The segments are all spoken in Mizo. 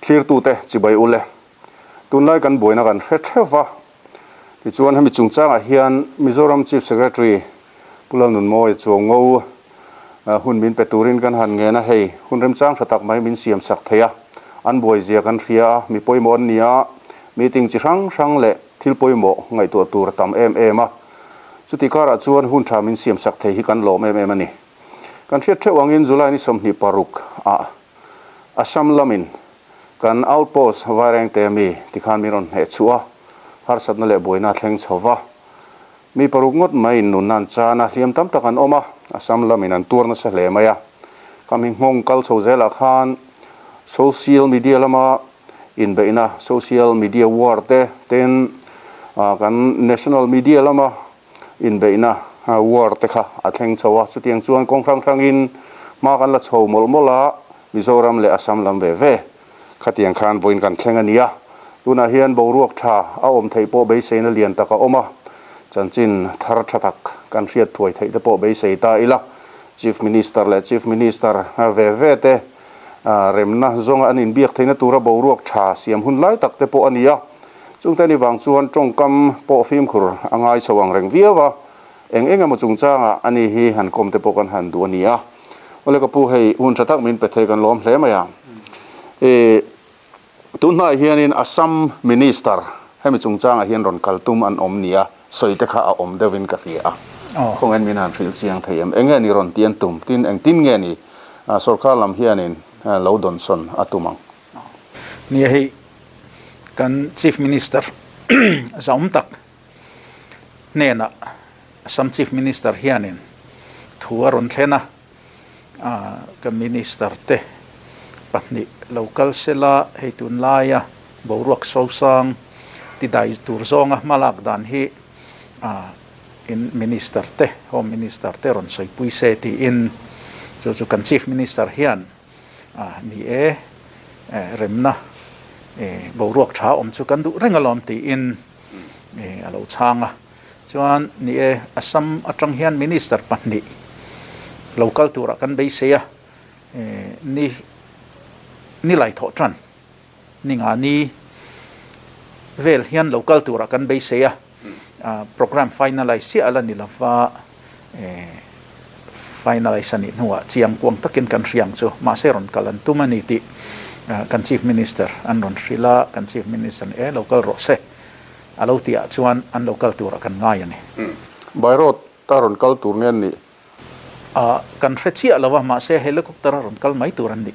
Thlirtute chibai ule. Tunlai kan buaina kan hre theuh va. Tichuan hemi chungchangah hian Mizoram Chief Secretary Pu Lalnunmawia Chuango hun min pe turin kan han ngen a, hei hun remchang tha tak mai min siam sak thei a, an buai zia kan hria a, mi pawimawh an ni a, meeting chi hrang hrang leh thil pawimawh ngaihtuah tur a tam em em a, chuti karah chuan hun tha min siam sak thei hi kan lawm em em a ni. Kan hriat theuh angin July ni 26 ah Assam lamin kan outpost Vairengte ami tikhan min rawn hneh chhuah a, harsatna leh buaina a thleng chho va. Mi paruk ngawt maiin nunna an chan a, hliam tam tak an awm a, Assam lamin an tuar nasa hle mai a. Khami nghawng kal chho zelah khan social media lama inbeihna, social media war te, tin kan national media lama inbeihna war te kha a thleng chho a, chutiang chuan kawng hrang hrangin hma kan la chho mawlh mawlh a, Mizoram leh Assam lam ve ve khatiang khan vawiin kan thleng a ni a, tunah hian boruak tha a awm theih pawh beiseina lian tak a awm a, chanchin thar tha tak kan hriat thuai theih te pawh beisei ta ila, Chief Minister leh Chief Minister ve ve te remna zawnga an inbiak theihna tura boruak tha siam hun lai tak te pawh a ni a. Chungte ni vang chuan tawngkam pawh fimkhur a ngai chho ang reng viau a, eng eng emaw chungchangah ani hi han kawm te pawh kan han duh a ni a. Awle ka pu hei hun tha tak min pe thei kan lawm hle mai a. I tunhnaiah hianin Assam Minister hemi chungchangah hian rawn kal tum an awm nia sawi te kha a awm deuhin ka hria a. Khawngain min han hrilh chiang thei em? Enge ni rawn ti an tum? Tin engtin nge ni sorkar lam hianin lo dawnsawn a tum ang? Nia hei kan Chief Minister zaum tak hnenah Assam Chief Minister hianin thu a rawn thlen a, kan Minister te pahnih lo kal sela hei tunlaia boruak sosang tidai tur zawnga hmalak dan hi in Minister te, Home Minister te rawn sawipui se tiin chu chu kan Chief Minister hian A ni e, remna boruak tha awm chu kan duh reng alawm tiin a lo chhang a. Chuan ni e, Assam atang hian Minister pahnih lo kal turah kan beisei a, ni ni lai thawh tan ni nga ni vel hian lo kal turah kan beisei a. Programme finalize chiah a la ni lova, finalize a nih hnuah chiang kuang takin kan hria ang chu. Mahse rawn kal an tum a ni tih kan Chief Minister an rawn hrilh a, kan Chief Minister nih e lo kal rawh se a lo tih ah chuan an lo kal turah kan ngai a ni. By road a rawn kal tur nge an nih? Kan hre chiah lo a, mahse helicopter a rawn kal mai tur an nih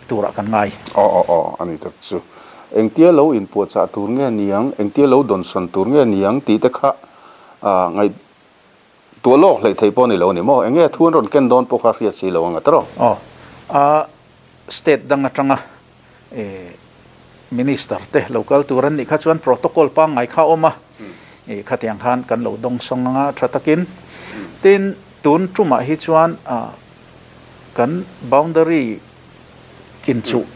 turah kan ngai. Aw aw aw, a ni tak chu. Engtia lo inpuahchah tur nge niang, engtia lo dawnsawn tur nge niang tih te kha ngaihtuah lawk hleih theih pawh a ni lo a ni maw? Enge thu an rawn ken dawn pawh kha hriat si lo ang a tawrh. Aw, a state dang atanga Minister te lo kal tur an nih kha chuan protocol pangngai kha a awm a, khatiang khan kan lo dawng sawng ang a tha takin. Tin, tun tumah hi chuan kan boundary inchuh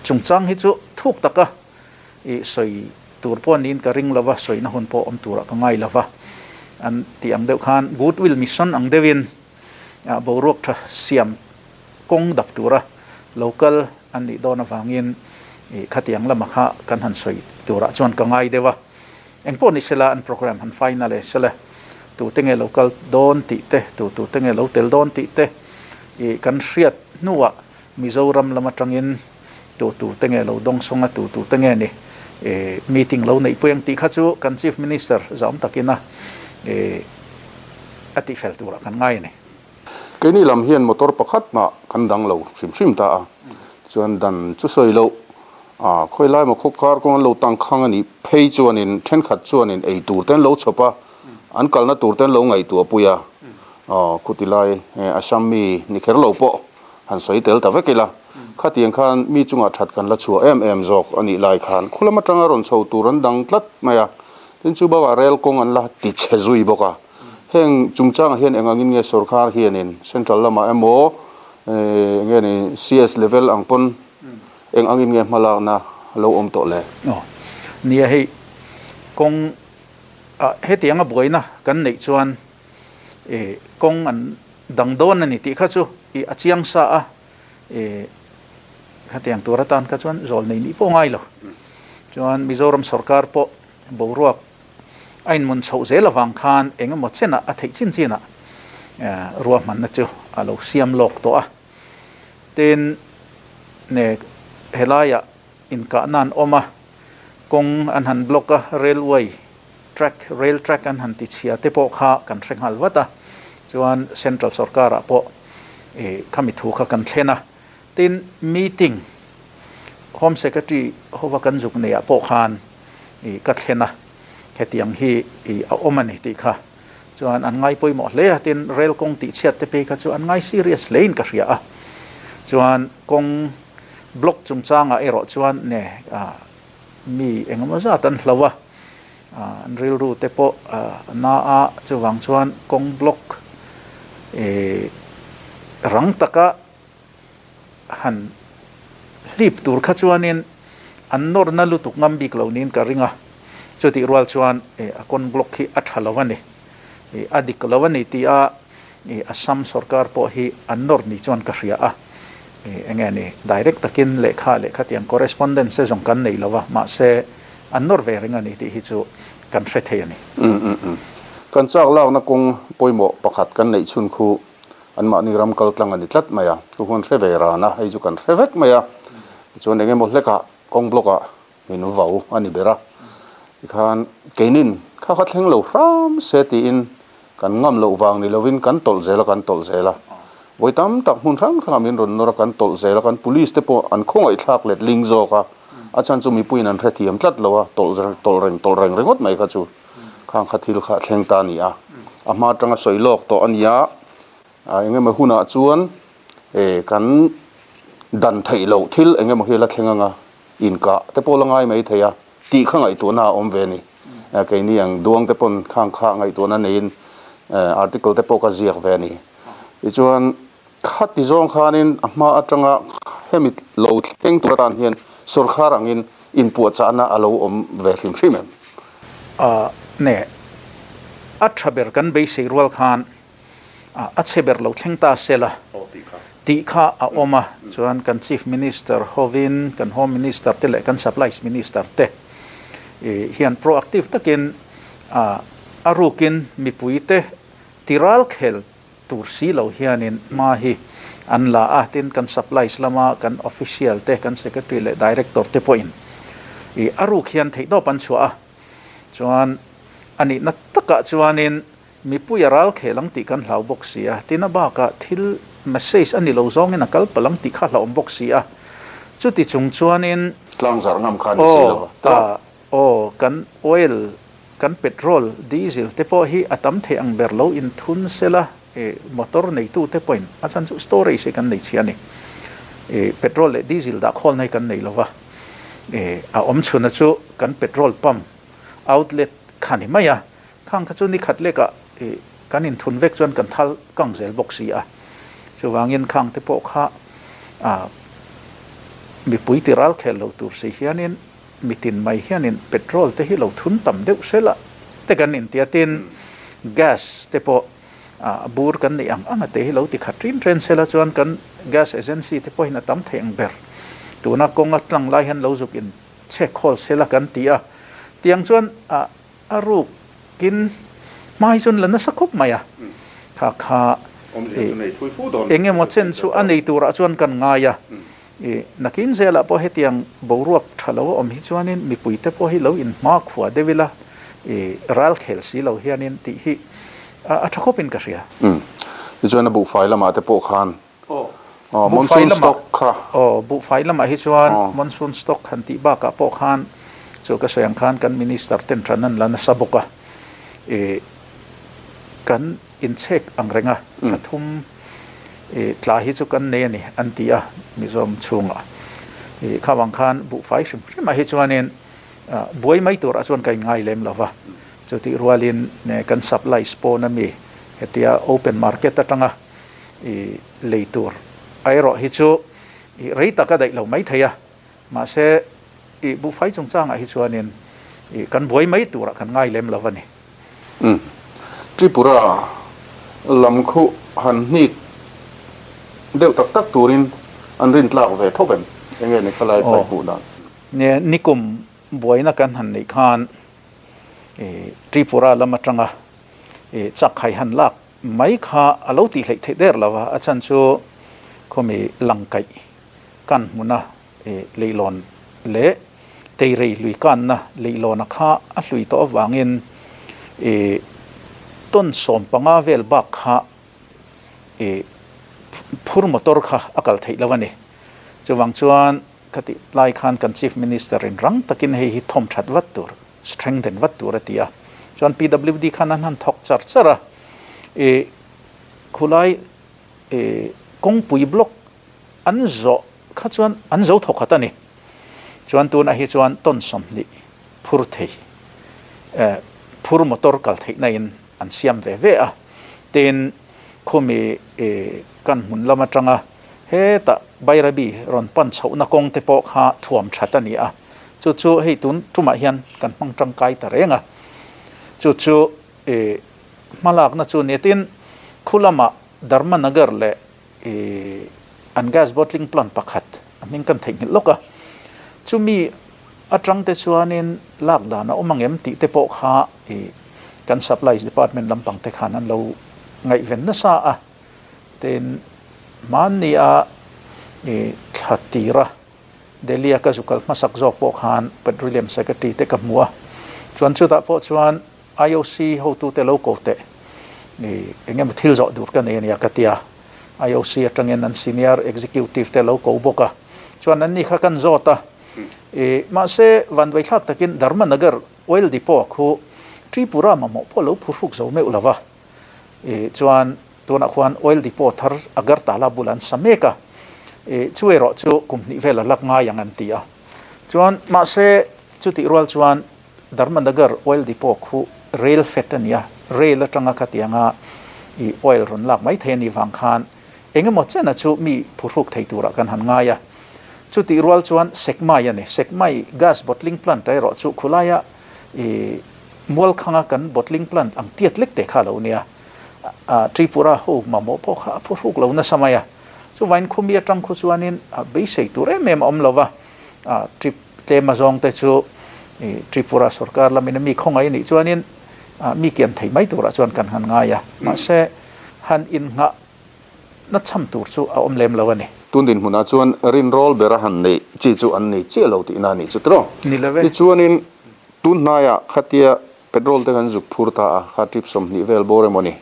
chungchang hi chu thuk taka sawi tur pawh niin ka ring lova, sawina hun pawh awm turah ka ngai lova. An tih ang deuh khan goodwill mission ang deuhin boruak tha siam kawng dap tura lo kal an nih dawn avangin khatiang lama kha kan han sawi turah chuan ka ngai deuh a. Engpawh ni sela an programme han final e sela tute nge lo kal dawn tih te, tu tute nge lo tel dawn tih te kan hriat hnuah Mizoram lam atangin tu tute nge lo dawng sawng a, tu tute nge ni meeting lo neih pui ang tih kha chu kan Chief Minister zahawm takin a a tihfel turah kan ngai a ni. Keini lam hian motor pakhat mah kan dang lo hrim hrim ta a, chuan dan chu sawi loh a, khawi lai maw khawpkhar kawng an lo tang khang a nih phei chuanin thenkhat chuanin ei tur te an lo chhawp a, an kalna tur te an lo ngaihtuah pui a, khuti lai Assam mi ni kher lo pawh han sawi tel ta vek ila, khatiang khan mi chungah that kan la chhuah em em zawk a nih lai khan khulam atanga rawn chho tur an dang tlat mai a, tin chu bakah rel kawng an la ti chhe zui bawk a. Heng chungchangah hian eng angin nge sorkar hianin central lamah emaw eng nge ni CS level ang pawn eng angin nge hmalakna lo awm tawh le? Aw, nia hei kawng ah hetianga buaina kan neih chuan ih kawng an dang dawn a ni tih kha chu ih a chiang sa a, ih. Khatiang tur atan kha chuan zawl nei nih pawh ngai lo. Chuan Mizoram sorkar pawh boruak a inmun chhoh zel avang khan eng emaw chenah a theih chin chinah ruahmanna chu a lo siam lawk tawh a. Tin, ne helaiah inkahna an awm a, kawng an han block a, railway track, rail track an han tichhia te pawh kha kan hre nghal vat a. Chuan central sorkarah pawh khami thu kha kan thlen a. Tin, meeting Home Secretary hova kan zuk neihah pawh khan ka thlen a, hetiang hi a awm a ni tih kha chuan an ngai pawimawh hle a. Tin, rail kawng tihchhiat te phei kha chu an ngai serious hlein ka hria a. Chuan kawng block chungchangah erawh chuan ne mi engemaw zat an hlo a, an rilru te pawh a na a, chuvang chuan kawng block rang taka han hlip tur kha chuanin an nawrna lutuk ngam bik lo niin ka ring a, chutih rual chuan a kawn block hi a tha lo a ni, a dik lo a ni tia Assam sorkar pawh hi an nawr ni chuan ka hria a, eng nge ni direct takin lehkha leh khatiang correspondence te zawng kan nei lo a, mahse an nawr ve reng a ni tih hi chu kan hre thei a ni. Kan chak lakna kawng pawimawh pakhat kan neih chhun khu Anmahni ram kal tlang a ni tlat mai a, chu huan hre ve ran a, hei chu kan hre vek mai a, tichuan eng emaw hlekah kawng block ah min vau a ni ber a, tikhan keinin kha kha thleng lo hram se tiin kan ngam loh vang ni lovin kan tawlh zel a, kan tawlh zel a, vawi tam tak hmun hrang hrangah min rawn nawr a, kan tawlh zel a, kan police te pawh an khawngaihthlak let ling zawk a, a chhan chu mipuiin an hrethiam tlat lo a, tawlh tawlh reng tawlh reng ringawt mai kha chu. Khang kha thil kha a thleng ta a ni a, a hma atanga sawi lawk tawh a ni a, eng emaw hunah chuan kan dan theih loh thil eng emaw hi a la thleng ang a, inkah te pawh la ngai mai thei a tih kha ngaihtuahna a awm ve a ni. Keini ang duang te pawn khang kha ngaihtuahna neiin article te pawh ka ziak ve a ni. Tichuan Khati zawng khanin a hma atanga hemi lo thleng tur atan hian sawrkhar angin inpuahchahna a lo awm ve hrim hrim em? A ne, a tha ber kan beisei rual khan a chhe ber lo thleng ta se la tih kha a awm a, chuan kan Chief Minister hovin kan Home Minister te leh kan Supplies Minister te hian proactive takin a rukin mipuite tiral khel Tur si lo hianin hma hi an la a, tin kan supplies lama kan official te, kan secretary leh director te pawhin ih a ruk hian theihtawp an chhuah a, chuan a nihna takah chuanin mipui a ral khel ang tih kan hlau bawk si a, tin a bakah thil message a ni lo zawngin a kal palh ang tih kha hlauhawm bawk si a, chuti chung chuanin Tlangzarh ngam kha a ni si lo a. Aw, kan oil, kan petrol, diesel te pawh hi a tam thei ang ber lo inthun sela, e, motor neitu te pawhin a chhan chu storage hi kan nei chhia a ni. E, petrol leh diesel dah khawlna hi kan nei lo va, e, a awm chhuna chu kan petrol pump outlet kha ni mai a, khang kha chu ni khat lekah e, kan inthun vek chuan kan thal kang zel bawk si a. Chuvangin khang te pawh kha, a, mipui ti ral khel lo tur si hianin, Mitin mai hianin petrol te hi lo thun tam deuh sela te kan intia tin gas te pawh a bur kan neih ang ang a te hi lo ti khat rin ren sela chuan kan gas agency te pawhin a tam thei ang ber tuna kawnga tlang lai hian lo zuk in chhek khawl sela kan ti a tiang chuan a a rukin hma hi chuan la nasa khawp mai a kha kha eng emaw chen chu a nei turah chuan kan ngai a. I nakin zelah pawh hetiang boruak tha lo a awm hi chuanin mipuite pawh hi lo inhma khua deuh ila, i ral khel si lo hianin tih hi a tha khawpin ka hria. Umm. Tichuan a buhfai lamah te pawh khan monsoon stock kha. Aw, buhfai lamah hi chuan monsoon stock han tih bakah pawh khan chu ka sawi ang khan kan minister ten ṭan an la nasa bawk a, i kan Inchhek ang reng a, thla thum tla hi chu kan nei a ni an ti a, Mizoram chhungah. Kha vang khan buhfai hrim hrimah hi chuanin buai mai turah chuan ka inngai lem lo va, chutih rualin kan supplies pawn a mi hetia open market atanga lei tur erawh hi chu rei tak a daih lo mai thei a, mahse buhfai chungchangah hi chuanin kan buai mai turah kan ngai lem lo a ni. Umm. Tripura lam khu han hnik deuh tak tak turin an rin tlak ve tho em? Enge ni khalai Aw. pai hmuh dan? Nia, nikum buaina kan han neih khan Tripura lam atanga chak hai han lak mai kha a lo tih hleih theih der lo a, a chhan chu khawmi langkaih kan hmuna leihlawn leh teirei lui kanna leihlawna kha a hlui tawh avangin tawn 15 vel bak kha phur motor kha a kal theih lo a ni. Chuvang chuan khatih lai khan kan Chief Minister in rang takin hei hi thawm that vat tur, strengthen vat tur a ti a. Chuan PWD khan an han thawk char char a, khulai kawngpui block an zawh kha chuan an zo thawk khat a ni. Chuan tunah hi chuan tawn 20 phur thei, phur motor kal theihna in an siam ve ve a. Tin, khumi kan hmun lam atanga hetah Bairabi rawn pan chhohna kawng te pawh kha thuam that a ni a. Chu chu hei tun tumah hian kan hmang tangkai ta reng a. Chu chu hmalakna chu ni. Tin, khu lamah Dharmanagar leh an gas bottling plant pakhat a hming kan theihnghilh lawk a. Chumi atang te chuanin lak dan a awm ang em tih te pawh kha kan supplies department lampang te khan an lo ngaihven nasa a. Tin, hmanni a thla tira Delhi a ka zukal hmasak zawk pawh khan Petroleum Secretary te ka hmu a. Chuan chutah pawh chuan IOC hotute lo ko teh eng emaw thil zawh dur ka nei a nia ka ti a. IOC atangin an senior executive te lo ko bawk a. Chuan an ni kha kan zawt a. Mahse, vanduaithlak takin Dharmanagar Oil Depot khu Tripura mamawh pawh lo phuhruk zo meuh lo va. Chuan tunah khuan Oil Depot thar Agartala bulah an sa mek a. Chu erawh chu kum hnih vel a lak ngai ang an ti a. Chuan mahse chutih rual chuan Dharmanagar Oil Depot khu rail fed a ni a, rail atanga khatianga i oil rawn lak mai thei a nih vang khan engemaw chena chu mi phuhruk thei turah kan han ngai a. Chutih rual chuan Sekmai a ni. Sekmai gas bottling plant erawh chu khulaia i Mualkhanga kan bottling plant ang tiat lek te kha a lo nia. Tripura ho mamawh pawh kha a phuhruk lo nasa mai a. Chuvain khumi atang khu chuanin beisei tur em em a awm lo va. Trip tlem azawng te chu Tripura sorkar lamin a mi khawngaih anih chuanin mi kiam thei mai turah chuan kan han ngai a. Mahse, han innghah na cham tur chu a awm lem lo a ni. Tun dinhmunah chuan rinrawl bera han neih chi chu an nei chiah lo tihna a nih chu tiraw? Ni lo e. Tichuanin tun hnaiah khatia petrol te kan zuk phur ta a, kha trip 20 vel bawr emaw ni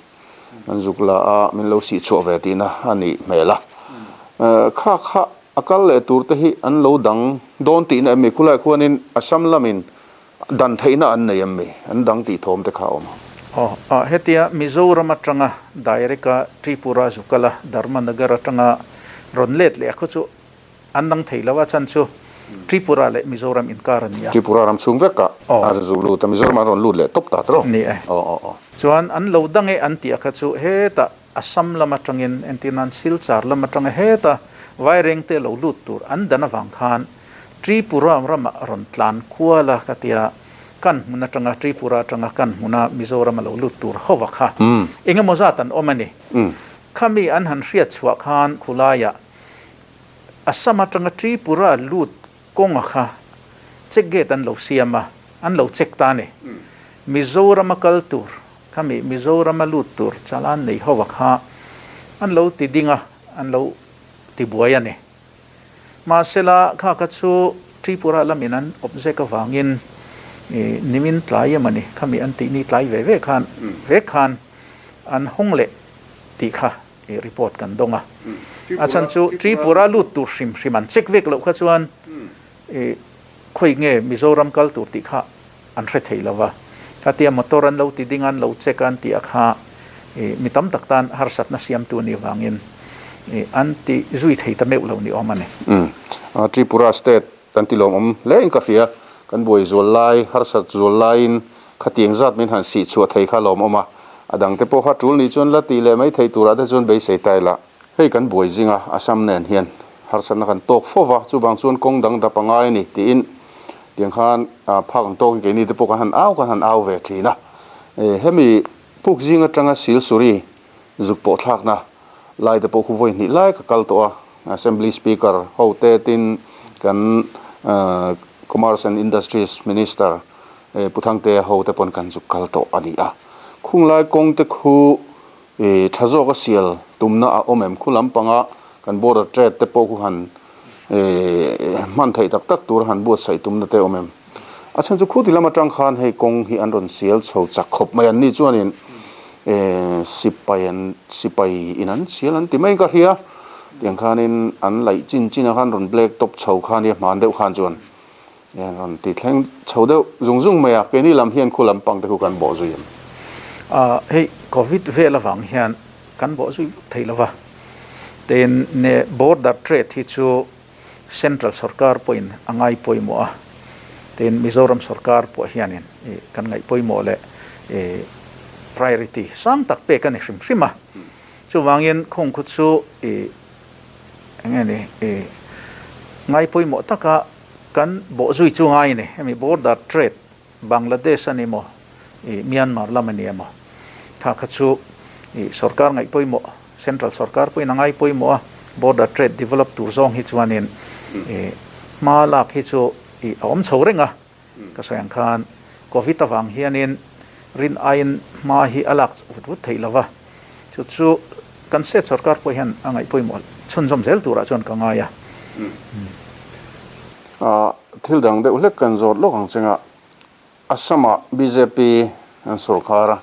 kan zuk la a, min lo sih chhuah ve tihna a nih hmel a. Kha kha a kal leh tur te hi an lo dang dawn tihna em mi? Khulai khuanin Assam lamin dan theihna an nei em mi? An dang tih thawm te kha a awm a. Aw, hetia Mizoram atanga direct a Tripura zu kal a, Dharmanagar atanga rawn let leh a khaw chu an dang thei lo a, chhan chu Tripura leh Mizoram inkar a ni a. Tripura ram chhung vekah a zu lut a, Mizoram an rawn lut leh tawp ta tawh. Ni e. Aw, aw, aw. Chuan an lo dang e an tih a kha chu hetah Assam lam atangin, entir nan Silchar lam atanga heta Vairengte lo lut tur an dan avang khan Tripura ramah rawn tlan kual a ka tia, kan hmun atanga Tripura atanga kan hmuna Mizoram a lo lut tur ho va kha engemaw zat an awm a ni. Khami an han hriat chhuah khan khulaiah Assam atanga Tripura lut Kawnga kha check gate an lo siam a, an lo check ta a ni. Mizoram a kal tur, khami Mizoram a lut tur chalan nei ho a kha an lo ti ding a, an lo ti buai a ni. Mahsela kha kha chu Tripura lamin an awp zek avangin nimin tlai em a ni, khami an tih ni tlai ve ve khan vek khan an hawng leh tih kha report kan dawng a. A chhan chu Tripura lut tur hrim hrim an check vek loh kha chuan khawi nge Mizoram kal tur tih kha an hre thei lo va. Khatia motor an lo ti ding a, an lo check a an tih a kha mi tam tak tan harsatna siamtu anih vangin an ti zui thei ta meuh lo ni awm a ni. Tripura state Kan ti lawmawm hle in ka hria. Kan buai zual lai, harsat zual laiin khatiang zat min han sih chhuah thei kha lawmawm a. A dangte pawh kha tul nih chuan la tih leh mai thei turah te chuan beisei ta ila. Hei kan buai zinga Assam nen hian harsatna kan tawk fo va, chuvang chuan kawng dang dap a ngai a ni tiin tiang khan phak ang tawkin keini te pawh kan han au kan han au ve thin a. Hemi puk zing atanga Silsuri zuk pawh thlakna lai te pawh khu vawi hnih lai ka kal tawh a. Assembly Speaker ho te tin kan Commerce and Industries Minister Pu Thangtea ho te pawn kan zuk kal tawh a ni a. Khunglai kawng te khu tha zawk a sial tumna a awm em? Khu lampanga kan border trade te pawh khu han hman theih tak tak tur a han buatsaih tumna te awm em? A chhan chu khuti lam atang khan hei kawng hi an rawn sial chho chak khawp mai. Anni chuanin sipai an sipai in an sial an ti mai ka hria. Tiang khanin an laih chin chin ah khan rawn black top chho kha nia hman deuh khan chuan an rawn ti thleng chho deuh zung zung mai a. Keini lam hian khu lampang te khu kan bawh zui em? Hei covid vel avang hian kan bawh zui vak thei lo va. Tin, border trade hi chu Central sorkar pawhin a ngai pawimawh a, tin Mizoram sorkar pawh hianin kan ngaih pawimawh leh priority sang tak pek a ni hrim hrim a. Chuvangin khung khu chu eng nge ni ngai pawimawh taka kan bawhzui chu ngai a ni. Hemi border trade Bangladesh a ni maw, Myanmar lam a ni emaw kha kha chu sorkar ngaih pawimawh Central sorkar pawhin a ngai pawimawh a, border trade develop tur zawng hi chuanin hma lak hi chu a awm chho reng a, ka sawi ang khan Covid avang hianin rin aiin hma hi a lak vut vut theih lo va, chu chu kan state sorkar pawh hian a ngaih pawimawh chhunzawm zel turah chuan ka ngai a. Thil dang deuh hlek kan zawt lawk ang chengah Assam-ah bjp an sorkar a,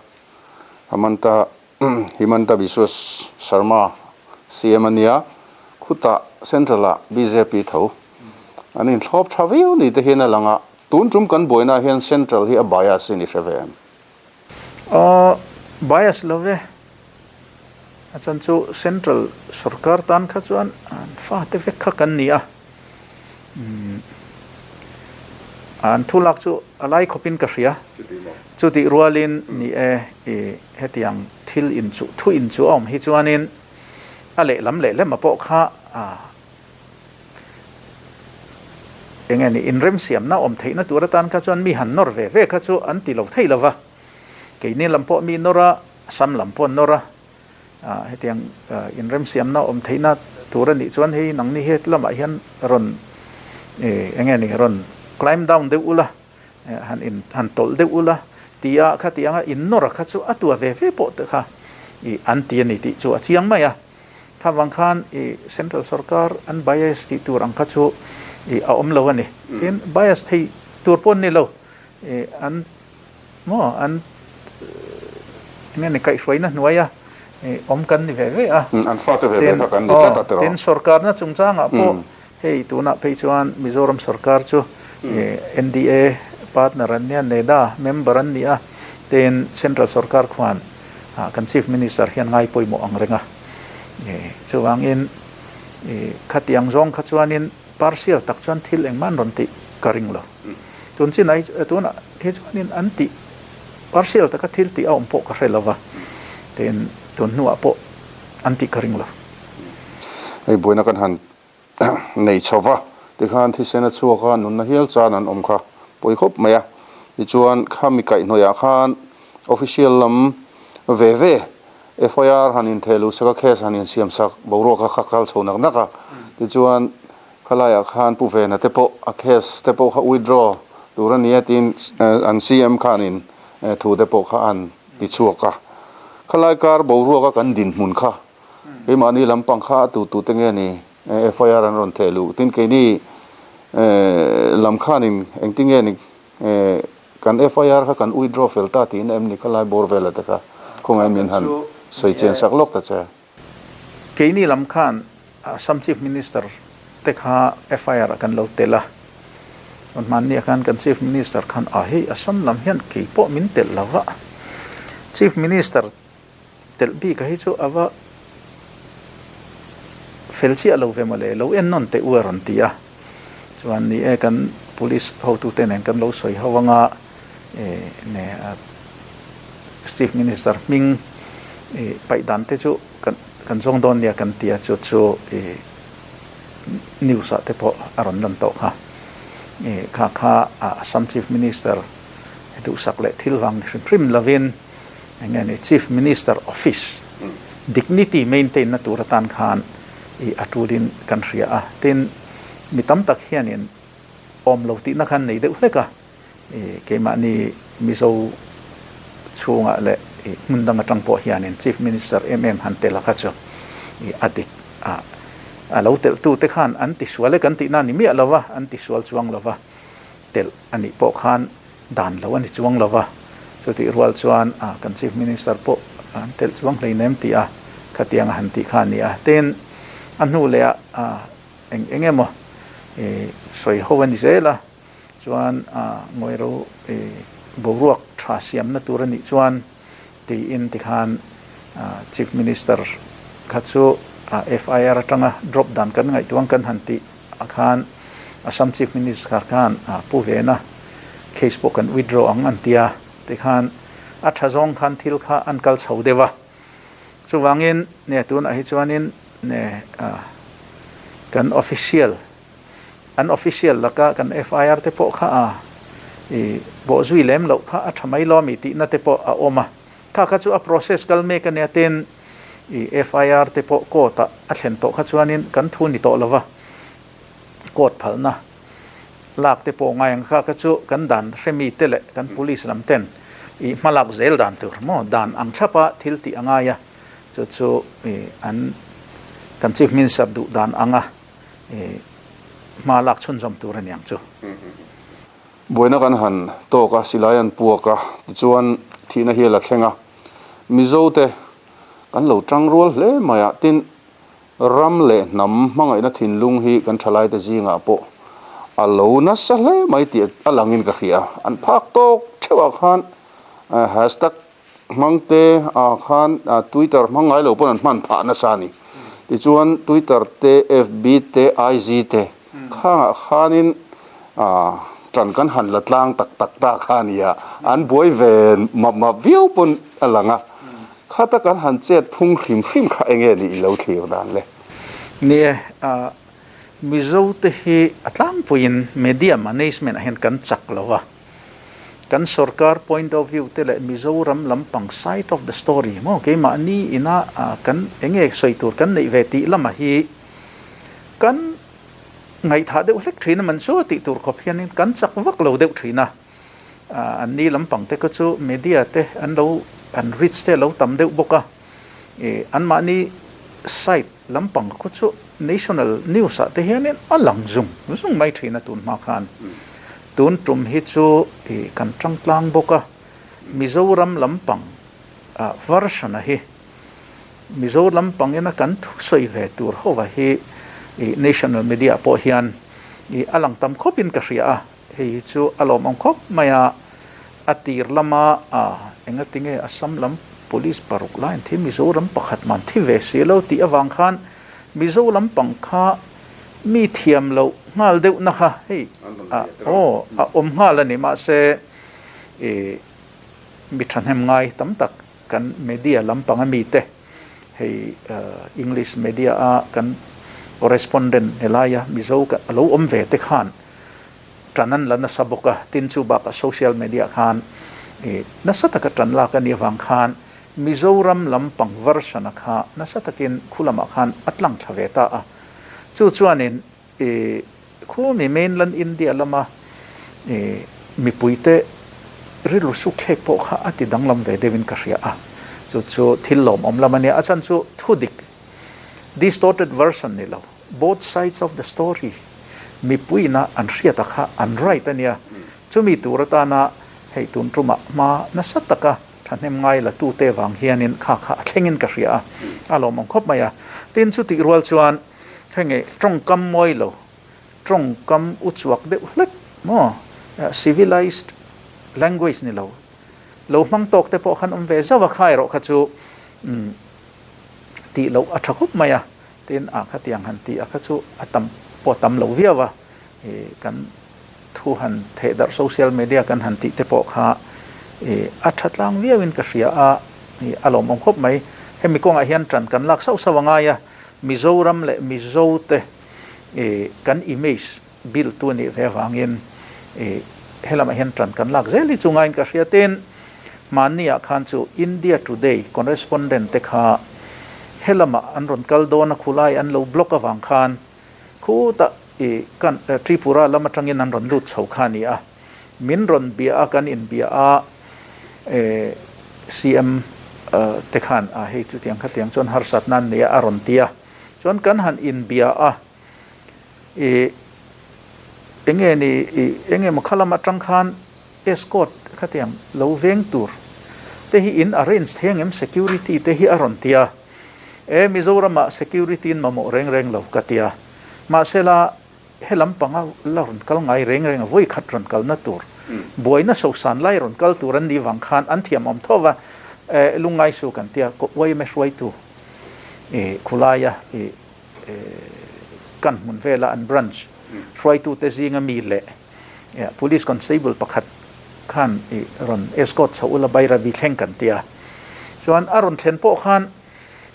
Hemanta Himanta Biswa Sarma CM a nia, khutah Central ah bjp tho an inthlawp tha viau ni te hian a lang a, tun tum kan buaina ah hian Central hi a bias in i hre ve em? Aw, bias lo ve. A chuan chu Central sorkar tan kha chuan an fate vek kha kan ni a. An thu lak chu a lai khawpin ka hria. Chutih rualin ni e, i hetiang thil inchuh, thu inchuh a awm hi chuanin a lehlam lehlam a pawh kha eng nge ni inremsiamna awm theihna tur atan kha chuan mi han nawr ve ve kha chu an ti lo thei lo va. Keini lam pawh mi nawr a, Assam lam pawh an nawr a. Hetiang inremsiamna awm theihna tur a nih chuan hei nangni he lamah hian rawn eng nge ni rawn climb down deuh ula han in han tawlh deuh ula tia khatianga in nawr kha chu a tua ve ve pawh te kha ih an ti a ni tih chu a chiang mai a. Kha vang khan ih central sorkar an bias tih tur ang kha chu ih a awm lo a ni. Tin bias thei tur pawh an ni lo ih an Maw an enge ni kaihhruaina hnuaia awm kan ni ve ve a. An fate ve ve kha kan ni tlat a tiraw. Tin sorkarna chungchangah pawh hei tunah phei chuan Mizoram sorkar chu NDA partner an nia, NEDA member an ni a, tin central sorkar khuan kan chief minister hian ngai pawimawh ang reng a. Chuvangin khatiang zawng kha chuanin partial tak chuan thil engmah an rawn tih ka ring lo. Tun chin ai tunah hi chuanin an tih partial taka thil tih a awm pawh ka hre lo va, tin tun hnuah pawh an tih ka ring lo. Hei buaina kan han nei chho va, tikhan thisen a chhuak a, nunna hial chan an awm kha pawi khawp mai a. Tichuan khami kaihhnawihah khan official lam ve ve FIR han intheh luh sak a, case han insiam sak boruak kha kha kal chho nak nak a. Tichuan Khalaiah khan Pu Vena te pawh a case te pawh kha withdraw tur a nia tiin an CM khanin thu te pawh kha an ti chhuak a. Khalai kar boruaka kan dinhmun kha keimahni lampang kha a tu tu te nge ni FIR an rawn theh luh tin keini lam khanin engtin nge ni kan FIR kha kan withdraw fel ta tiin em ni khalai bawr vela te kha khawngaih min han sawi chian sak lawk ta che. Keini lam khan Assam Chief Minister te kha FIR ah kan lo tel a, rawn hmanni ah khan kan Chief Minister khan ah hei Assam lam hian kei pawh min telh lo va, Chief Minister telh bik a hi chu a va fel chiah lo ve mawle, lo en nawn teh u a rawn ti a, chuan ni e kan Police hotute nen kan lo sawi ho anga ne Chief Minister hming paih dan te chu kan kan zawng dawn nia kan ti a, chu chu news ah te pawh a rawn lan tawh kha. Kha kha Assam Chief Minister duhsak leh thil vang ni hrim hrim lovin eng nge ni Chief Minister Office dignity maintain na tur atan khan a tulin kan hria a. Tin. Mi tam tak hianin awm lo tihna khan nei deuh hlek a, keimahni Mizo chhungah leh hmun dang atang pawh hianin Chief Minister em em han tel a kha chu a dik a, a lo telhtute khan an tisual e kan tihna a ni miah lo va, an tisual chuang lo va, telh a nih pawh khan dan lo a ni chuang lo va, chutih rual chuan kan Chief Minister pawh an telh chuang hleinem tih a khatiang a han tih kha a ni a. Tin, a hnu leh ah eng eng emaw sawi ho a ni zel a, chuan ngawiro boruak tha siamna tur a nih chuan tiin tikhan Chief Minister kha chu FIR atanga drop dan kan ngaihtuah ang kan han tih ah khan Assam Chief Minister khan Pu Vena case pawh kan withdraw ang an ti a, tikhan a tha zawng khan thil kha an kal chho deuh a. Chuvangin ne tunah hi chuanin ne kan official an official laka kan FIR te pawh kha a i bawhzui lem loh kha a tha mai lo ami tihna te pawh a awm a. Kha kha chu a process kal mek ania tin i FIR te pawh court ah a thlen tawh kha chuanin kan thu ni tawh lova court phalna lak te pawh ngai ang kha kha chu kan dan hremi te leh kan police lam ten i hma lak zel dan tur maw dan ang thlap a thil tih a ngai a chu chu i an kan chief minister duh dan anga i hma lak chhunzawm tur a ni ang chu. Buaina kan han tawk a, silai an puak a, tichuan thihna hi a la thleng a. Mizo te kan lo tang rual hle mai a, tin ram leh hnam hmangaihna thinlung hi kan thalaite zingah pawh a lo nasa hle mai tih a langin ka hria. An phak tawk theuhah khan hashtag hmang te ah khan Twitter hmang ngai lo pawn an hman phah nasa a ni. Tichuan Twitter te, FB te, IG te khangah khanin ṭan kan han la tlang tak tak ta kha a ni a, an buai ve map map viau pawn a lang a. Khata kan han chet phung hrim hrim kha eng nge nih i lo thlir dan le? Ni e, Mizo te hi a tlangpuiin media management ah hian kan chak lo a. Kan sorkar point of view te leh Mizoram lampang side of the story maw keimahni ina kan eng nge sawi tur kan neih ve tih lamah hi kan ngaihthah deuh hlek thin a man chu tih tur khawp hianin kan chak vak lo deuh thin a. Anni lampang te kha chu media te an lo an reach te a lo tam deuh bawk a. Anmahni side lampang khu chu national news ah te hianin a lang zung zung mai thin a tun hma khan. Tun tum hi chu kan tang tlang bawk a, Mizoram lampang version a hi Mizo lampang ina kan thusawi ve tur ho a hi national media pawh hian a lang tam khawp in ka hria a. Hei hi chu a lawmawm khawp mai a, a tir lama engatinge Assam lam police paruk lai an thi Mizoram pakhat man thi ve si lo tih avang khan Mizo lampang kha mi thiam loh nghal deuh na kha hei aw a awm nghal a ni mahse ih mi thahnem ngai tam tak kan media lampang a mite hei English media a kan correspondent helaia Mizo a lo awm ve te khan Ṭan an la nasa bawk a, tin chu bakah social media khan ih nasa taka ṭan lak a nih avang khan Mizoram lampang version-a kha nasa takin khu lamah khan a tlang thla ve ta a. Chu chuanin ih khu mi mainland India lama ih mipuite rilru suk thlek pawh kha a ti danglam ve deuhin ka hria a. Chu chu thil lawmawm lam a nia, a chhan chu thudik distorted version ni lo. Both sides of the story mipuiina an hriata kha an right a nia. Chumi tur atana hei tun tumah hma nasa taka thahnem ngai la tute vang hianin kha kha a thlengin ka hria a, a lawmawm khawp mai a. Tin chutih rual chuan hei nge tawngkam mawi lo, tawngkam u chuak deuh hlek maw, civilized language ni lo, lo hmang tawk te pawh khan awm ve zauh a, kha erawh kha chu tih loh a tha khawp mai a. Tin, a khatiang han tih a kha chu a tam pawh a tam lo viau a, ih kan thu han theh darh social media kan han tih te pawh kha ih a tha tlang viau in ka hria a, ih a lawmawm khawp mai. Hemi kawngah hian tan kan lak sauh sauh a ngai a, Mizoram leh Mizo te ih kan image build tu anih ve avangin ih helamah hian tan kan lak zel hi chu ngaiin ka hria. Tin, hmanniah khan chu India Today correspondent te kha helamah an rawn kal dawn a, khulai an lo block avang khan khutah i kan Tripura lam atangin an rawn lut chho kha a ni a, min rawn bia a, kan inbia a, CM te khan a hei chutiang khatiang chuan harsatna an nei a, a rawn ti a, chuan kan han inbia a, i enge ni i enge maw kha lam atang khan escort khatiang lo veng tur te hi in arrange thei angem security te hi a rawn ti a, e Mizoramah security in mamawh reng reng lo ka ti a, mahsela he lampanga la rawn kal ngai reng reng a vawi khat rawn kalna tur buaina sosan lai rawn kal tur an nih vang khan an thiamawm tho va, e lungngai su kan tia yma hruaitu i khulaia i kan hmun vela an branch hruaitute zinga mi leh police constable pakhat khan i rawn escort chho ula Bairabi thleng kan tia chuan a rawn thlen pawh khan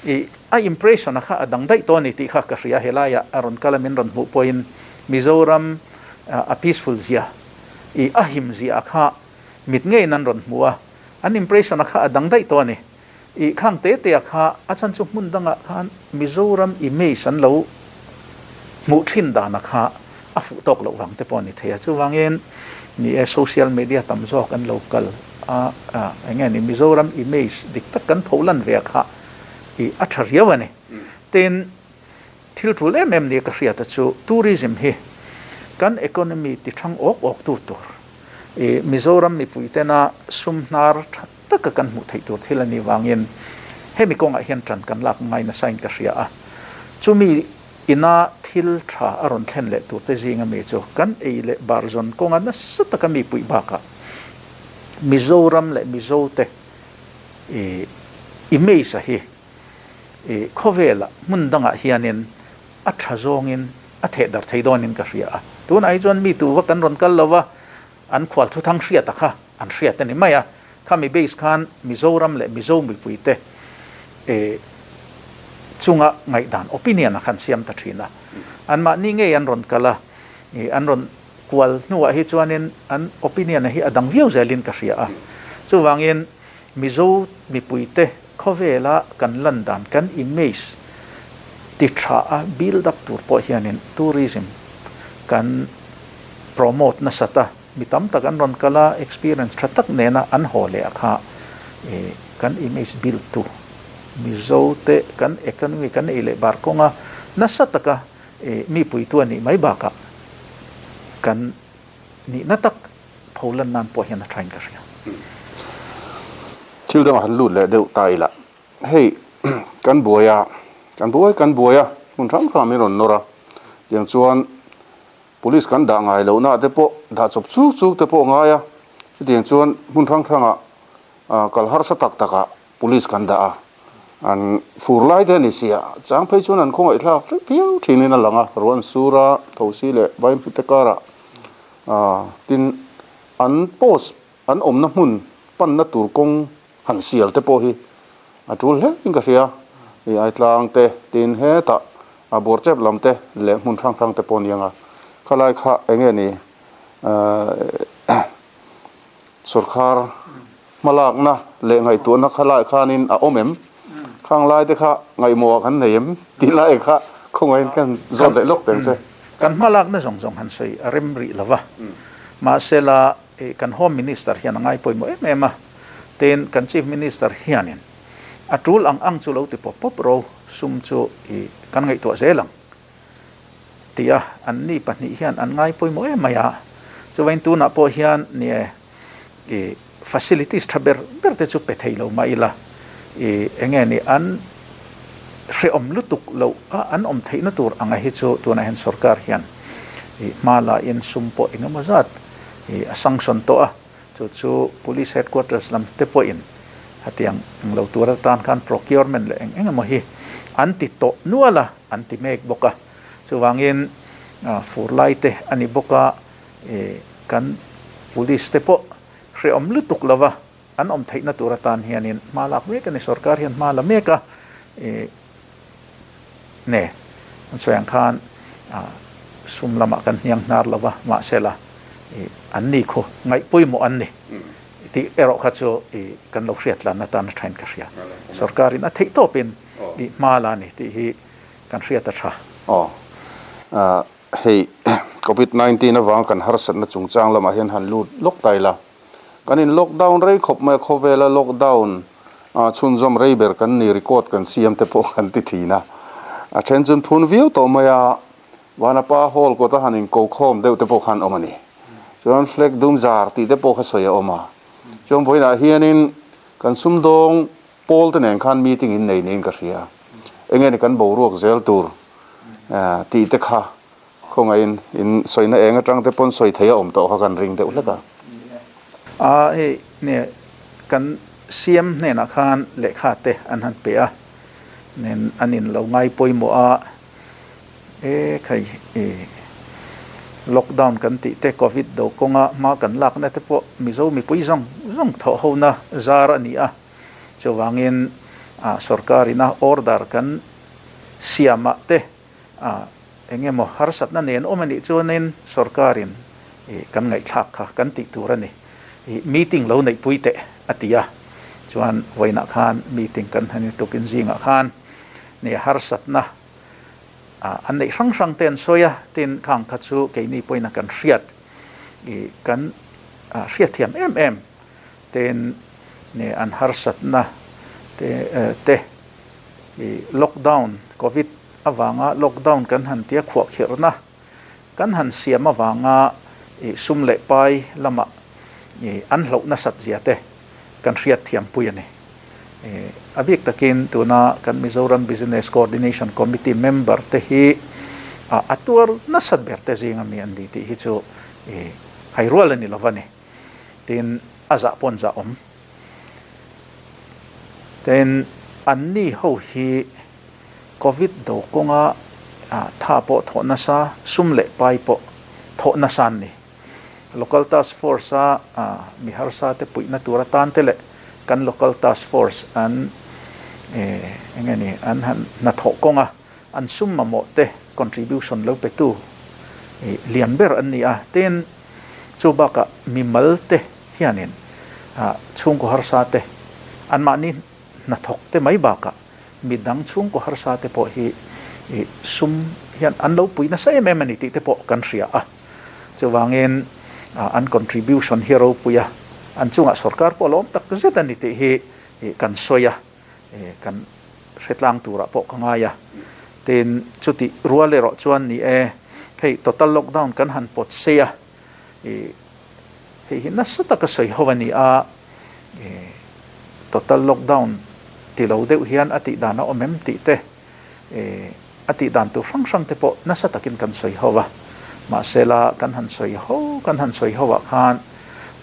i a impression a kha a dang daih tawh a ni tih kha ka hria helaiah a rawn kal a min rawn hmuh pawhin Mizoram a peaceful zia i a him zia kha mit ngeiin an rawn hmu a an impression a kha a dang daih tawh a ni. I khang te te a kha a chhan chu hmun dangah khan Mizoram image an lo hmuh thin dan a kha a fuh tawk loh vang te pawh a ni thei a. Chuvangin ni e social media tam zawk an lo kal a, eng nge ni Mizoram image dik tak kan pho lan ve a kha i a tha riau a ni. Tin, thil tul em em nia ka hriat a chu tourism hi kan economy ti thang awk awk tu tur i Mizoram mipui tena sum hnar tha taka kan hmuh theih tur thil a nih vangin hemi kawngah hian ṭan kan lak ngai nasain ka hria a. Chumi ina thil ṭha a rawn thlen leh turte zinga mi chu kan ei leh bar zawn kawnga nasa taka mi puih bakah Mizoram leh Mizote i image-a hi i khawvelah hmun dangah hianin a ṭha zawngin a theh dar thei dawnin ka hria a. Tunah hi chuan mi tuva kan rawn kal lo va, An khual thuthang hriata kha an hriat a ni mai a, khami base khan Mizoram leh Mizo mipuite chunga ngaihdan, opinion, a khan siam ta thin a. Anmahni ngei an rawn kal a, an rawn kual hnuah hi chuanin an opinion a hi a dang viau zelin ka hria a. Chuvangin Mizo mipuite khawvela kan lan dan, kan image ti tha a build up tur pawh hianin tourism kan promote nasat a, mi tam tak an rawn kal a, experience tha tak nena an haw leh a kha kan image build tu Mizo te kan economy kan ei leh bar kawnga nasa taka mi puitu a nih mai bakah kan nihna tak pho lan nan pawh hian a thain ka hria. Thil dangah han lut leh deuh ta ila, hei kan buai a, kan buai kan buai a, hmun hrang hrang min rawn nawr a, tiang chuan Police kan dah ngai lohna te pawh dah chawp chuk chuk te pawh a ngai a, chutiang chuan hmun hrang hrangah kal harsa tak takah Police kan dah a, an fur lai te a ni sia, chang phei chuan an khawngaihthlak hrep viau thinin a lang a, ruah an sur a, thosi leh vaimhmu te karah tin an post an awmna hmun panna tur kawng han sial te pawh hi a tul hle in ka hria, i Aitlang te tin hetah a Buarchep lam te leh hmun hrang hrang te pawh a ni ang a, khalai kha eng nge ni sawrkhar hmalakna leh ngaihtuahna kha lai khanin a awm em? Khang lai te kha ngaihmawhah kan nei em? Tih lai kha khawngaihin kan zawt leh lawk teng che. Kan hmalakna zawng zawng han sawi a rem rih lo va, mahsela kan Home Minister hian a ngai pawimawh em em a, tin kan Chief Minister hianin a tul ang ang chu lo ti pawp pawp ro sum chu i kan ngaihtuah zel ang tia anni pahnih hian an ngai pawimawh em mai a, chuvain tunah pawh hian nie i facilities tha ber ber te chu pe thei lo mah ila i eng nge ni an hrehawm lutuk loh a an awm theihna tur anga hi chu tunah hian sorkar hian i hma la in sum pawh eng emaw zat i a sanction tawh a chu chu police headquarters lam te pawhin hetiang eng lo tur atan khan procurement leh eng eng emaw hi an ti tawh nual a an ti mek bawk a chuvangin fur lai te a ni bawk a. Kan police te pawh hrehawm lutuk lova an awm theihna tur atan hianin hma lak mek a ni. Sorkar hian hma la mek a, ne an sawi ang khan sum lamah kan hniang hnar lova mahsela an ni khu ngaih pawimawh an ni tih erawh kha chu kan lo hriat tlan atan a thain ka hria. Sorkarin a theih tawpin hma la a ni tih hi kan hriat a tha. Aw. Hei Covid 19 avanga kan harsatna chungchang lamah hian han lut lawk ta ila. Kan in lockdown rei khawp mai a, khawvela lockdown chhunzawm rei ber kan ni record kan siam te pawh kan ti thin a. A then chuan phun viau tawh mai a, Vanapa hall kawta han inko khawm deuh te pawh khan awm a ni. Chuan flag dum zar tih te pawh kha sawi a awm a. Chuan vawiinah hianin kan sumdawng pawl te nen khan meeting in nei niin ka hria. Enge ni kan boruak zel tur tih te kha khawngaihin in sawina eng atang te pawn sawi thei a awm tawh kha kan ring deuh hlek a. A hei nge kan CM hnenah khan lehkha te an han pe a, nen an in lo ngai pawimawh a, e khai e lockdown kan tih te covid do kawnga hma kan lakna te pawh Mizo mipui zawng zawng thawh hona zar a ni a. Chuvangin sorkar ina order kan siamah te eng emaw harsatna nen awm a nih chuanin sorkarin kan ngaihthlak kha kan tih tur a ni. Meeting lo neihpui teh a ti a, chuan vawiinah khan meeting kan han tukin zingah khan harsatna an neih hrang hrang te an sawi a, tin khang kha chu keini pawhin kan hriat kan hriatthiam em em. Ten nge an harsatna te te i lockdown covid avanga lockdown kan han tia khuahkhirhna kan han siam avanga i sum leh pai lamah i an hloh nasat zia te kan hriat thiam pui a ni. I a bik takin tuna kan Mizoram Business Coordination Committee member te hi a tuar nasat ber te zinga mi an ni tih hi chu i hai rual a ni lo va ni. Tin, a zah pawn zah awm. Tin, anni ho hi Covid do kawnga tha pawh thawh nasa, sum leh pai pawh thawh nasa an ni. Local Task Force-a mi harsa te puihna tur atan te leh kan Local Task Force an eng nge ni an han hnathawh kawnga an sum mamawh te contribution lo petu lian ber an ni a. Tin, Chu bakah mimal te hianin chhungkaw harsa te, anmahni hnathawk te mai bakah midang chhungkaw harsa te pawh hi sum hian an lo pui nasa em em a ni tih te pawh kan hria a. Chuvangin an contribution hi a ropui a, an chungah sorkar pawh a lawm tak zet a ni tih hi kan sawi a. Kan hre tlang turah pawh ka ngai a. Tin, chutih rual erawh chuan ni e, hei total lockdown kan han pawt sei a, ih hei hi nasa taka sawi ho a ni a, ih total lockdown ti lo deuh hian a tih dan a awm em tih te, ih a tih dan tur hrang hrang te pawh nasa takin kan sawi ho a. Mahsela kan han sawi ho, kan han sawi ho ah khan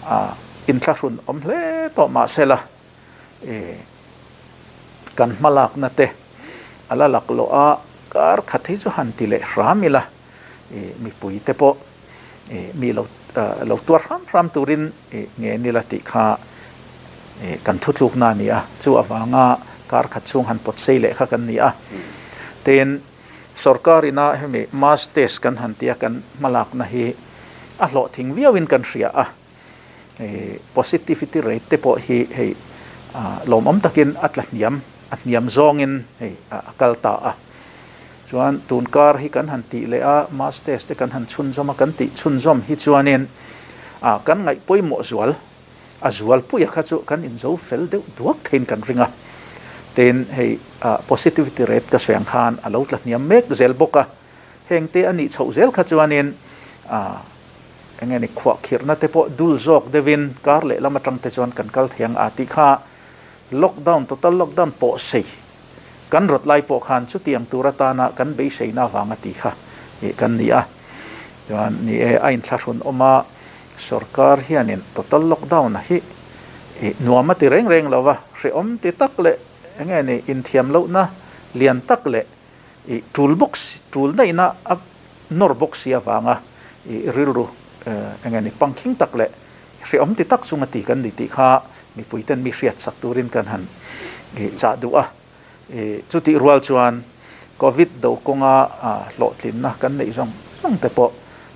ah inthlahrun awm hle tawh mahsela, Kan hmalakna te a la lak loh a, kar khat hi chu han ti leh hram ila, mipui te pawh mi lo lo tuar hram hram turin nge nila tih kha kan thutlukna a ni a, chu avanga kar khat chhung han pawt sei leh kha kan ni a. Tin, sorkar ina hemi mass test kan han tia kan hmalakna hi a hlawhthing viauin kan hria a. Positivity rate te pawh hi hei lawmawm takin a tla hniam, a hniam zawngin hei a kal ta a. Chuan tun kar hi kan han tih leh a, mass test te kan han chhunzawm a, kan tih chhunzawm hi chuanin kan ngaih pawimawh zual, a zualpuia kha chu kan inzo fel deuh duak theiin kan ring a. Tin, hei positivity rate ka sawi ang khan a lo tla hniam mek zel bawk a. Heng te a nih chhoh zel kha chuanin eng nge ni khuahkhirhna te pawh dul zawk deuhin kar leh lam atang te chuan kan kal thei ang a tih kha lockdown total lockdown pawh sei kan rawt lai pawh khan chutiang tur atana kan beiseina avanga tih kha kan ni a. Chuan ni e a inthlahrun awm a sorkar hianin total lockdown a hi nuam a ti reng reng lo va, hrehawm ti tak leh eng nge ni inthiam lohna lian tak leh I tul bawk si, tul daihna a nawr bawk si avanga i rilru eng nge ni pangkhing tak leh hrehawm ti tak chunga ti kan ni tih kha mipuiten mi hriat sak turin kan han chah duh a. I chutih rual chuan Covid do kawnga hlawhtlinna kan neih zawng zawng te pawh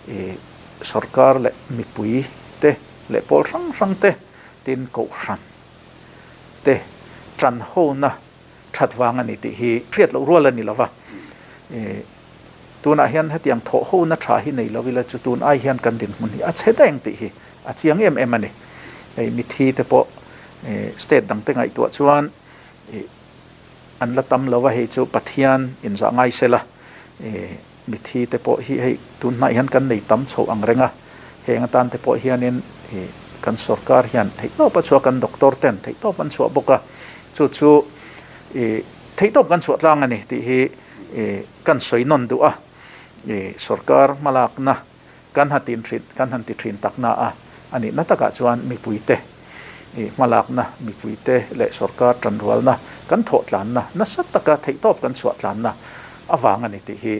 i sorkar leh mipui te leh pawl hrang hrang te tin kohhran te tanhona that vang a ni tih hi hriat loh rual a ni lo va. Tunah hian hetiang thawhhona tha hi nei lo ila chu tun ai hian kan dinhmun hi a chhe daih ang tih hi a chiang em em a ni. Hei mithi te pawh state dang te ngaihtuah chuan an la tam lo a, hei chu Pathian inzah ngai se la mithi te pawh hi hei tun hnaih hian kan nei tam chho ang reng a, heng atan te pawh hianin kan sorkar hian theihtawp a chhuah kan doctor ten theihtawp an chhuah bawk a, chu chu theihtawp kan chhuah tlang a ni tih hi kan sawi nawn duh a, sorkar hmalakna kan ha tin thin kan han ti thin tak na a, a nihna takah chuan mipuite hmalakna, mipuite leh sorkar tanrualna kan thawh tlanna nasa taka theihtawp kan chhuah tlanna avang a ni tih hi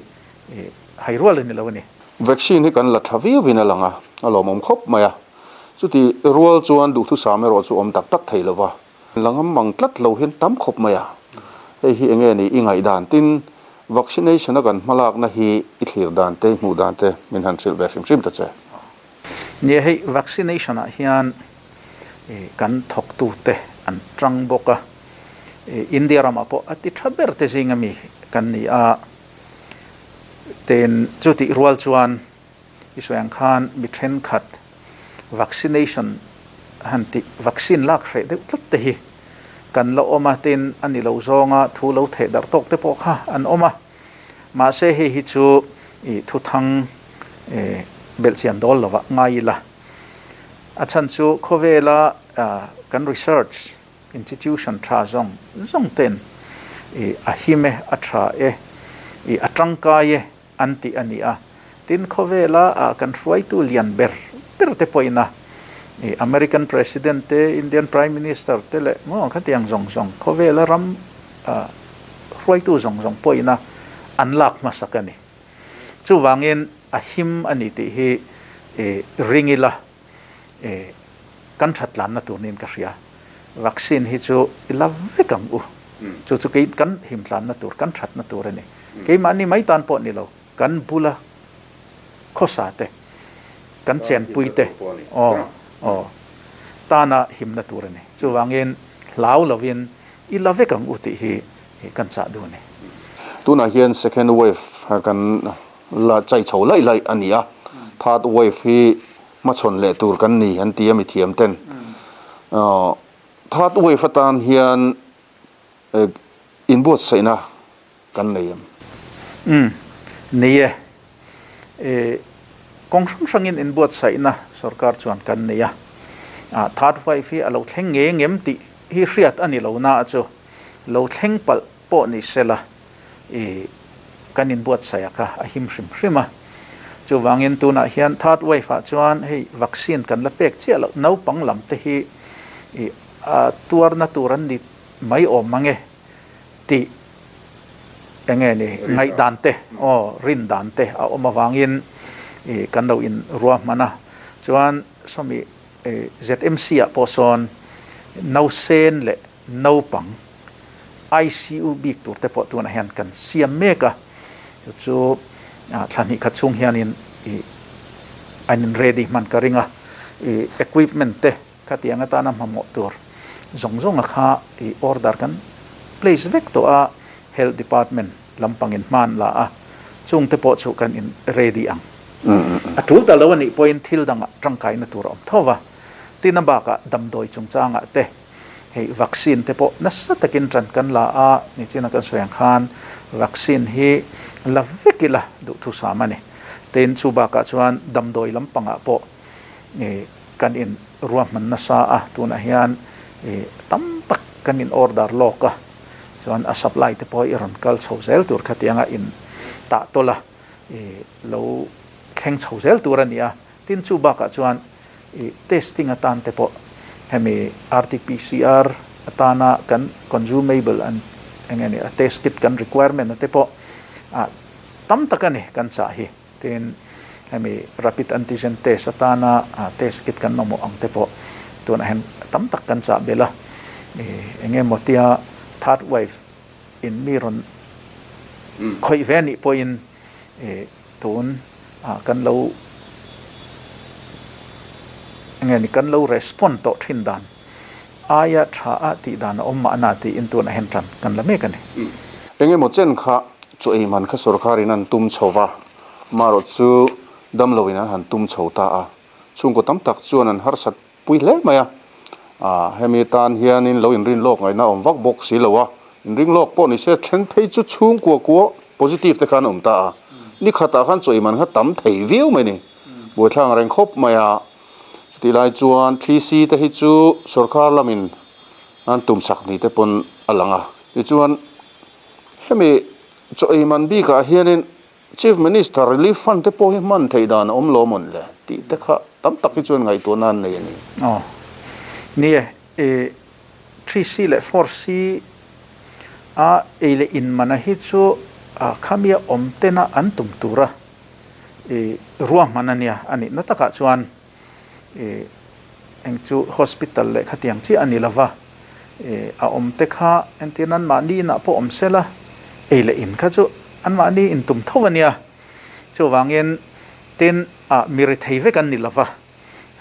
hai rual a ni lo a ni. Vaccine hi kan la tha viauin a lang a, a lawmawm khawp mai a. Chuti rual chuan duhthusam erawh chu awm tak tak thei lo va. La ngam mang tlat lo hian tam khawp mai a, hei hi enge ni i ngaihdan tin vaccination a kan hmalakna hi i thlir dan te i hmuh dan te min han hrilh ve hrim hrim ta che. Nia hei vaccination ah hian kan thawktu te an tang bawk a, India ramah pawh a ti tha ber te zing ami kan ni a, ten chutih rual chuan I sawi ang khan mi thenkhat vaccination han tih vaccine lak hreh deuh tlat te hi kan la awm a, tin a ni lo zawnga thu lo theh darh tawk te pawh kha an awm a. Mahse hei hi chu i thuthang belhchian dawl lovah ngai ila. A chhan chu khawvela kan research institution tha zawng zawng ten i a him e, a tha e, i a tangkai e, an tih a ni a. Tin, khawvela ah kan hruaitu lian ber ber te pawhin a American President te, Indian Prime Minister te leh maw khatiang zawng zawng khawvela ram hruaitu zawng zawng pawhin a an lak hmasak a ni. Chuvangin a him a ni tih hi ring ila kan that tlanna tur niin ka hria. Vaccine hi chu i la vek ang u. Chu chu kei kan him tlanna tur, kan thatna tur a ni. Keimahni mai tan pawh ni lo, kan bula khawsa te, kan chenpui te, aw, aw, tana himna tur a ni. Chuvangin hlau lovin i la vek ang u tih hi kan chah duh a ni. Tunah hian second wave kan la chai chho laih laih a ni a, third wave hi hmachhawn leh tur kan ni an ti a mithiam ten. Third wave atan hian inbuatsaihna kan nei em? Umm, nei e. Kawng hrang hrangin inbuatsaihna sorkar chuan kan nei a. Third wave hi a lo thleng nge ngem tih hi hriat a ni lo na chu lo thleng palh pawh ni sela i kan inbuatsaih a kha a him hrim hrim a. Chuvangin tunah hian third wave ah chuan hei vaccine kan la pek chiah loh naupang lam te hi i a tuarna tur an ni mai awm mang e tih enge ni ngaihdan te aw rin dan te a awm avangin i kan lo in ruahman a. Chuan sawmi ZMC ah pawh sawn nausen leh naupang ICU bik tur te pawh tunah hian kan siam mek a, chu chu thla hnih khat chhung hianin ih an in ready hman ka ring a, ih equipment te khatiang atana hmamawh tur zawng zawng a kha ih order kan place vek tawh a, health department lampangin hman la a, chung te pawh chu kan in ready ang. A tul ta lo a nih pawhin thil dangah tangkaina tur a awm tho va, tin a bakah damdawi chungchangah te, Hei vaccine te pawh nasa takin ṭan kan la a, nichina kan sawi ang khan vaccine hi la vek ila duhthusam a ni. Tin, chu bakah chuan damdawi lampangah pawh kan in ruahman nasa a, tunah hian tam tak kan in order lawk a, chuan a supply te pawh i rawn kal chho zel tur khatianga in tah tawlh a, lo thleng chho zel tur a ni a. Tin chu bakah chuan i testing atan te pawh hemi RTPCR atana kan consumable an eng nge ni a test kit kan requirement a te pawh ah tam tak a ni kan chah hi. Tin hemi rapid antigen test atana test kit kan mamawh ang te pawh tunah hian tam tak kan chah belh a. I eng emaw tia third wave in mi rawn khawih ve anih pawhin i Tun ah kan lo nge ni kan lo respond tawh thin dan aia tha a tih dan a awm mahna tiin tunah hian tan kan la mek a ni. Engemaw chen kha Chaw ei man kha sorkarin an tum chho va, marawh chu damloin an han tum chho ta a. Chhungkaw tam tak chuan an harsat pui hle mai a. Hemi tan hianin lo inrin lawk ngaihna a awm vak bawk si lo a, inring lawk pawh ni se then phei chu chhungkua kua positive te khan a awm ta a. Ni khatah khan chaw ei man kha tam thei viau mai ni. Buaithlak reng khawp mai a. Chutih lai chuan thli te hi chu sorkar lamin an tumsak ni te pawn a lang a. Tichuan Hemi chaw ei man bikah hianin Chief Minister Relief Fund te pawh hi hman theih dan a awm lo mawn le tih te kha tam tak hi chuan ngaihtuahna an nei a ni. Aw. Ni e, i 3C leh 4C a ei leh in mana hi chu khami a awm tena an tum tura i ruahman a nia a nihna takah chuan I eng chu hospital leh khatiang chiah a ni lova, i a awm te kha entir nan mahni inah pawh awm sela, ei leh in kha chu an mahni in tum tho a nia. Chuvangin tin ah mi ri thei vek an ni lova,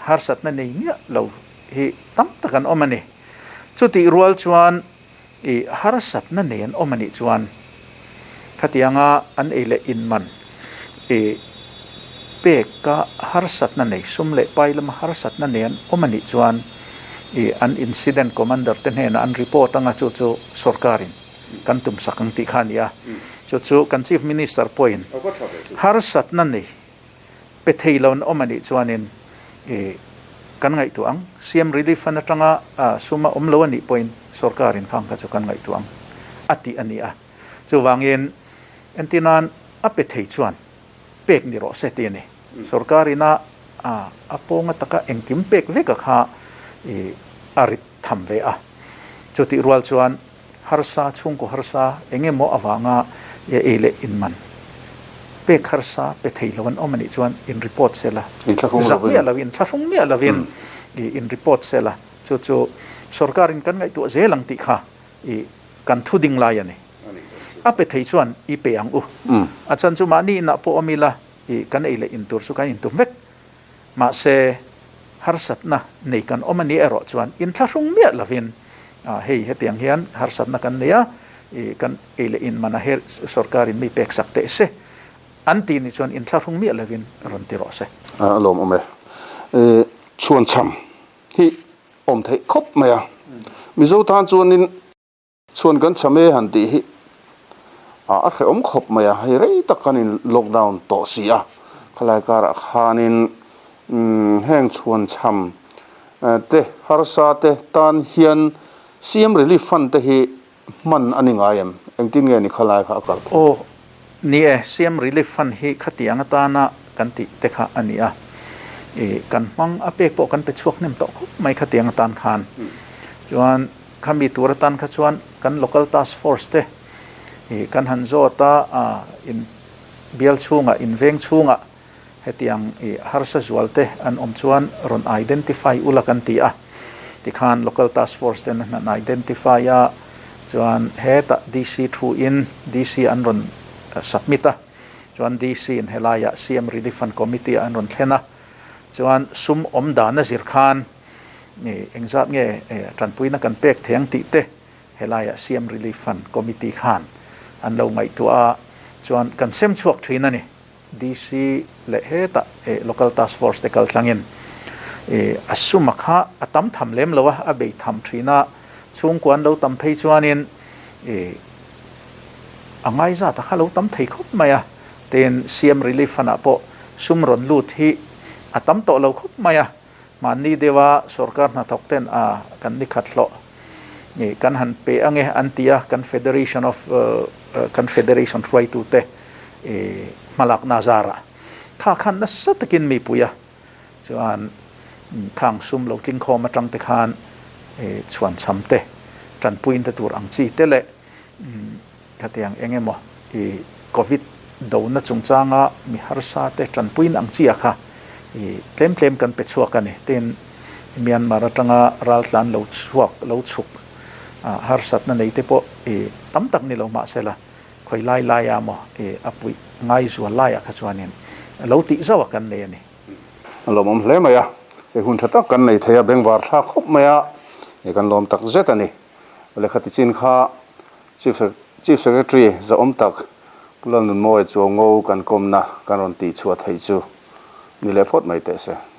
harsatna nei miah lo hi tam tak an awm a ni. Chutih rual chuan I harsatna nei an awm a nih chuan khatianga an ei leh in man i peka harsatna nei, sum leh pai lama harsatna nei an awm a nih chuan i an incident commander te hnenah an report anga chu chu sorkarin kan tumsak ang tih kha a ni a. Chu chu kan Chief Minister pawhin harsatna nei Pe thei lo an awm a nih chuanin i kan ngaihtuah ang. CM Relief Fund atanga sum a awm lo a nih pawhin sorkarin khang kha chu kan ngaihtuah ang a tih a ni a. Chuvangin entir nan a pe thei chuan pek ni rawh se tih a ni. Sorkarin a a pawnga taka engkim pek veka kha i a rit tham ve a. Chutih rual chuan Harsa, chhungkaw harsa eng emaw avanga ei leh in man pek harsa pe thei lo an awm a nih chuan in report se la, zak miah lo in, thlahrung miah lo in in report se la, chu chu sorkar in kan ngaihtuah zel ang tih kha i kan thu ding lai a ni. A pe thei chuan i pe ang u. A chhan chu mahni inah pawh awm ila i kan ei leh in tur chu kan intum vek. Mahse, harsatna nei kan awm a nih erawh chuan inthlahrung miah lovin, hei hetiang hian harsatna kan nei a, kan ei leh in man a he sorkarin mi pek sak teh se an tih nih chuan inthlahrung miah lovin rawn ti rawh se. A lawmawm e. Chhuanchham hi awm theih khawp mai a. Mizo tan chuanin. Chhuan kan cham e han tih hi a hrehawm khawp mai a, hei rei tak kan in lockdown tawh si a, khalai karah khanin heng chhuan cham te harsa te tan hian CM Relief Fund te hi hman a ni ngai em? Engtin nge ni khalai kha a kal theih? Aw ni e, CM Relief Fund hi khatiang atana kan tih te kha a ni a, i kan hmang a pek pawh kan pe chhuak hnem tawh khawp mai khatiang atan khan chuan Khami tur atan kha chuan kan local task force te ih kan han zawt a, in bial chhungah, in veng chhungah hetiang ih harsa zual te an awm chuan rawn identify ula kan ti a. Tikhan local task force ten an han identify a, chuan hetah DC thu in DC an rawn submit a, chuan DC in helaiah CM Relief Fund Committee ah an rawn thlen a, chuan sum awm dan a zir khan Engzat nge tanpuina kan pek thei ang tih te helaiah CM Relief Fund Committee khan an lo ngaihtuah a, chuan kan sem chhuak thin a ni. DC leh hetah Local Task Force te kal tlangin a suma kha a tam tham lem lo a, a bei tham thin a, chhungkua an lo tam phei chuanin a ngaizata kha lo tam thei khawp mai a. Tin, CM Relief Fund ah pawh sum rawn lut hi a tam tawh lo khawp mai a. Mahni deuha sorkar hnathawk ten a kan ni khat hlawh nih kan han pe ange an ti a, kan Federation of kan Federation hruaitute hmalakna zarah kha khan nasa takin mipui a chuan khang sum lo tlingkhawm atang te khan chhuanchham te tanpuin te tur ang chi te leh Khatiang eng emaw i Covid dona chungchanga mi harsa te tanpuiin ang chi a kha i tlem tlem kan pe chhuak a ni. Tin, Myanmar atanga raltlan lo chhuak lo chhuk harsatna nei te pawh i tam tak ni lo mahsela khawi lai laia maw i a puih ngai zual laiah kha chuanin lo tih zauh a kan nei a ni. A lawmawm hle mai a, hei hun tha tak kan nei thei a, bengvar thlak khawp mai a, kan lawm tak zet a ni. Lehkha tichin kha Chief Chief Secretary zahawm tak Pu Lalnunmawia Chuaungo kan kawmna kan rawn tihchhuah theih chu ni leh phawt mai teh se.